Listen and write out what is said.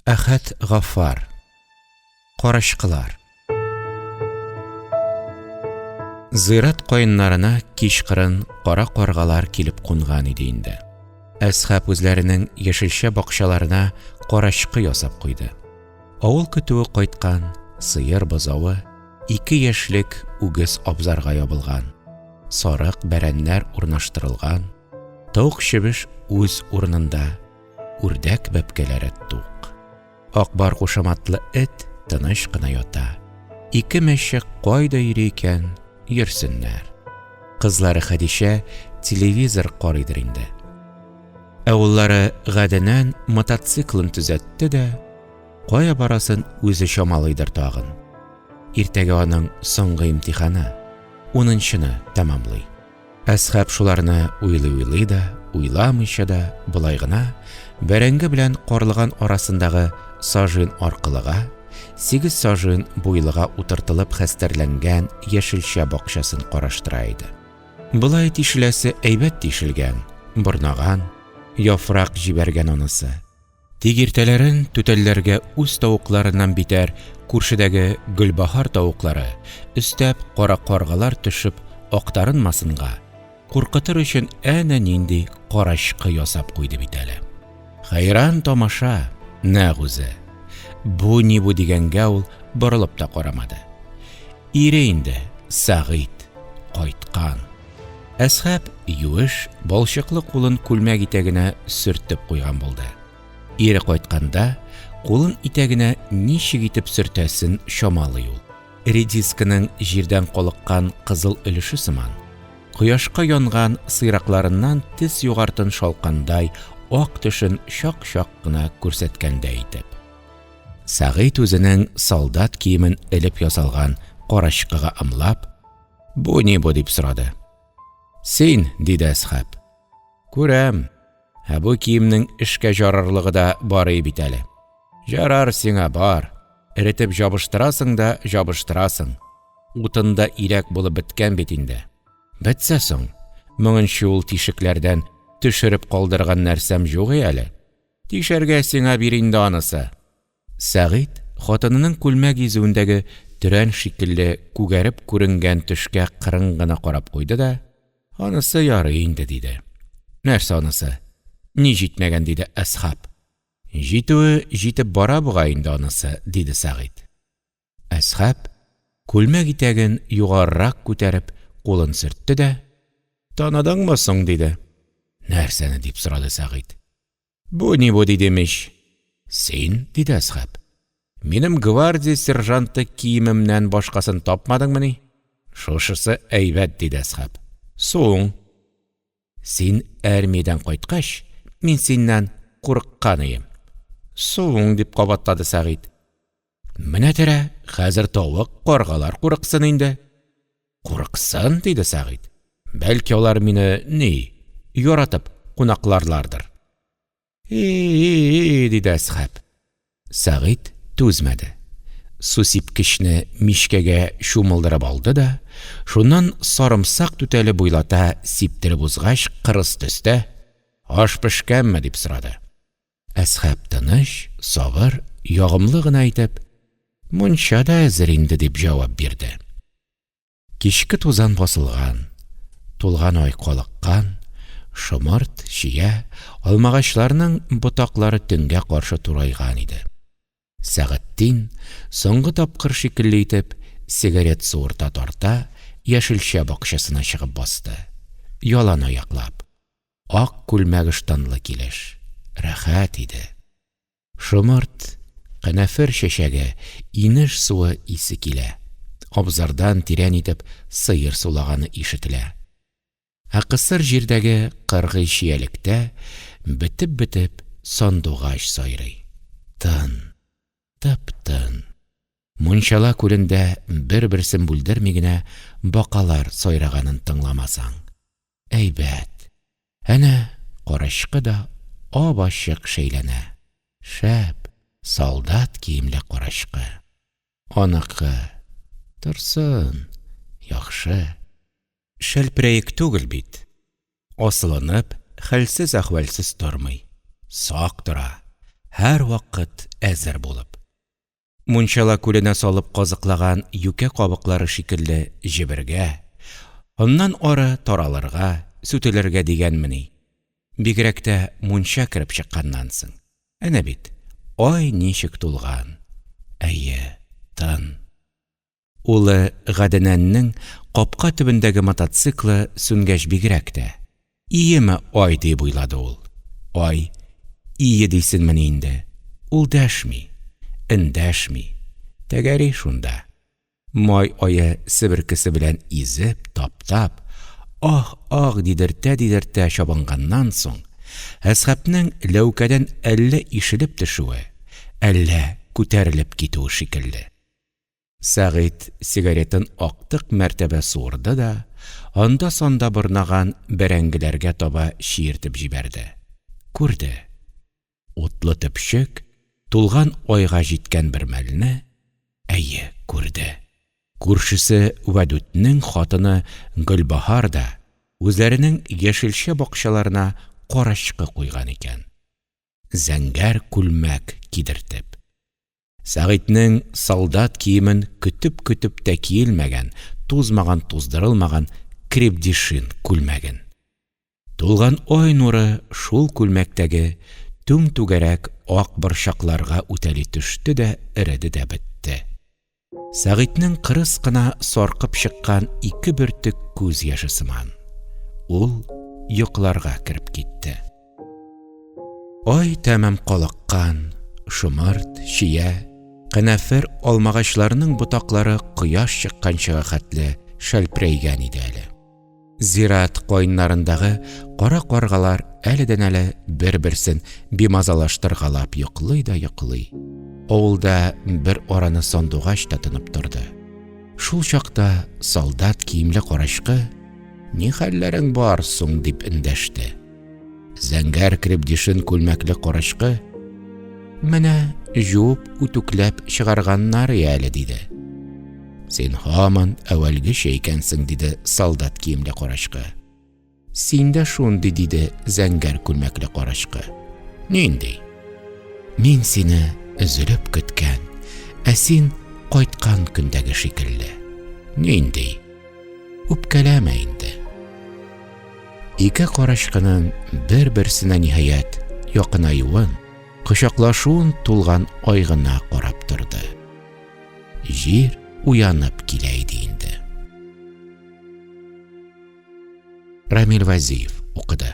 Әхәт Гаффар. Карачкылар. Зират каеннарына кичкырын кара каргалар килеп кунган иде инде. Әсхәп үзләренең яшелчә бакчаларына карачкы ясап куйды. Авыл көтүе кайткан, сыер бозавы, ике яшьлек үгез абзарга ябылган, сарык, бәрәннәр урнаштырылган, тавык-чебеш үз урынында, Үрдәк бәбкәләре тук. Акбар кушаматлы эт тыныч кына ята. Ике мәче кайда йөри икән, йөрсеннәр. Кызлары Хәдичә телевизор карыйдыр инде. Ә уллары Гаденән мотоциклын төзәтте дә, кая барасын үзе чамалыйдыр тагын. Иртәгә аның соңгы имтиханы, унынчыны тәмамлый. Әсхәп шуларны уйлый-уйлый да, уйламыйча да, болай гына, бәрәңге белән карлыган арасындагы сажин аркылыга, сигез сажин буйлыга утыртылып хәстәрләнгән яшелчә бакчасын караштыра иде. Болай тишеләсе әйбәт тишелгән, борнаган, яфрак җибәргән анысы. Тик иртәләрен түтәлләргә үз тавыкларыннан битәр күршедәге Гөлбаһар тавыклары, өстәп кара каргалар төшеп актарынмасынга, куркытыр өчен әнә нинди карачкы ясап куйды бит әле. Хәйран тамаша, нәкъ үзе. Бу ни бу дигәнгә ул борылып та карамады. Ире инде, Сәгыйть, кайткан. Әсхәп юеш, балчыклы кулын күлмәк итәгенә сөртеп куйган булды. Ире кайтканда, кулын итәгенә ничек итеп сөртәсен чамалый ул. Редисканың җирдән калыккан кызыл өлеше сыман, кояшка янган сыйракларыннан тез югартын шалкандай ак тешен чак-чак кына күрсәткәндәй итеп. Сәгыйть үзенең солдат киемен элеп ясалган карачкыга ымлап, Бу ни бу? дип сорады. Син, диде Әсхәп. Күрәм. Ә бу киемнең эшкә җарарлыгы да бар и бит әле. Җарар сиңа бар. Эретеп җабыштырасың да җабыштырасың. Утында иләк булып беткән бит инде. Бетсә соң, моңынчы ул тишекләрдән төшереп калдырган нәрсәм җук и әле. Тишәргә сиңа бир инде анысы. Сәгыйть хатынының күлмәк изүендәге төрән шикелле күгәреп күренгән төшкә кырын гына карап куйды да, Анысы ярый инде, диде. Нәрсә анысы? Ни җитмәгән? диде Әсхап. Җитүе җитеп бара бугай инде анысы, диде Сәгыйть. Әсхап, күлмәк итәген югарырак күтәреп, кулын сөртте дә, Таныдыңмы соң? диде. Нәрсәне? дип сорады Сәгыйть. Бу ни бу, дидем ич. Син, диде Әсхәп. Минем гвардия сержанты киемемнән башкасын тапмадыңмыни? Шушысы әйбәт, диде Әсхәп. Суң. Син әрмиядән кайткач, мин синнән курыккан ием. Суң, дип кабатлады Сәгыйть. Менә терә, хәзер тавык, каргалар курыксын инде. Курыксын, диде Сәгыйть. Бәлки алар мине, ни, яратып кунакларлардыр. И-и-и, диде Әсхәп. Сәгыйть түзмәде. Сусипкечне мичкәгә чумылдырып алды да, шуннан сарымсак түтәле буйлата сиптереп узгач, кырыс төстә: Аш пешкәнме? дип сорады. Әсхәп тыныч, сабыр, ягымлы гына итеп, Мунча да әзер инде, дип җавап бирде. Кичке тузан басылган, тулган ай калыккан, шомырт, чия, алмагачларның ботаклары төнгә каршы турайган иде. Сәгытдин, соңгы тапкыр шикелле итеп, сигарет суырта-тарта, яшелчә бакчасына чыгып басты. Ялан аяклап. Ак күлмәк-ыштанлы килеш. Рәхәт иде. Шомырт, канәфер чәчәге, инеш суы исе килә. Абзардан тирән итеп сыер сулаганы ишетелә. Ә кысыр җирдәге кыргый чиялектә бетеп-бетеп сандугач сайрый. Тын. Тып-тын. Мунчала күлендә бер-берсен бүлдерми генә бакалар сайраганын тыңламасаң. Әйбәт. Әнә карачкы да ап-ачык шәйләнә. Шәп, солдат киемле карачкы. Аныкы. Торсын. Яхшы. Шәлперәек түгел бит. Асылынып, хәлсез-әхвәлсез тормый. Сак тора. Һәрвакыт әзер булып. Мунчала күленә салып казыклаган юкә кабыклары шикелле җебергә, аннан ары таралырга, сүтелергә дигәнмени? Бигрәк тә мунча кереп чыкканнан соң. Әнә бит, ай ничек тулган! Әйе, тын. Улы Гаденәннең капка төбендәге мотоциклы сүнгәч бигрәк тә. Иеме ай дип уйлады ул. Ай, ие дисенмени инде? Ул дәшми, эндәшми, тәгәри шунда. Май ае себеркесе белән изеп, таптап, ах-ах дидертә-дидертә чабынганнан соң, Әсхапның ләүкәдән әллә ишелеп төшүе, әллә күтәрелеп китүе шикелле. Сәгыйть сигаретын актык мәртәбә суырды да анда-санда борнаган бәрәңгеләргә таба чиертеп җибәрде. Күрде. Утлы төпчек тулган айга җиткән бер мәлне, әйе, күрде. Күршесе Вәдүтнең хатыны Гөлбаһар да үзләренең яшелчә бакчаларына карачкы куйган икән. Зәңгәр күлмәк кидертеп. Сәгыйтьнең солдат киемен көтеп-көтеп тә киелмәгән, тузмаган-туздырылмаган крепдешин күлмәген. Тулган ай нуры шул күлмәктәге түм-түгәрәк ак борчакларга үтәли төште дә эреде дә бетте. Сәгыйтьнең кырыс кына саркып чыккан ике бөртек күз яше сыман. Ул йокларга кереп китте. Ай тәмам калыккан, шомырт, чия, канәфер алмагачларының ботаклары кояш чыкканчыга хәтле шәлперәйгән иде әле. Зират каеннарындагы кара каргалар әледән-әле бер-берсен бимазалаштыргалап йоклый да йоклый. Авылда бер араны сандугач та тынып торды. Шул чакта солдат киемле карачкы, Ни хәлләрең бар соң? дип эндәште. Зәңгәр крепдешин күлмәкле карачкы, Менә җуып, үтүкләп чыгарганнар и әле, диде. Син һаман әүвәлгечә икәнсең, диде солдат киемле карачкы. Син дә шундый, диде зәңгәр күлмәкле карачкы. Нинди? Мин сине өзелеп көткән, ә син кайткан көндәге шикелле. Нинди? Үпкәләмә инде. Ике карачкының бер-берсенә ниһаять якынаюын, кочаклашуын тулган ай гына карап торды. Җир уянып килә иде инде. Рамил Вазиев укыды.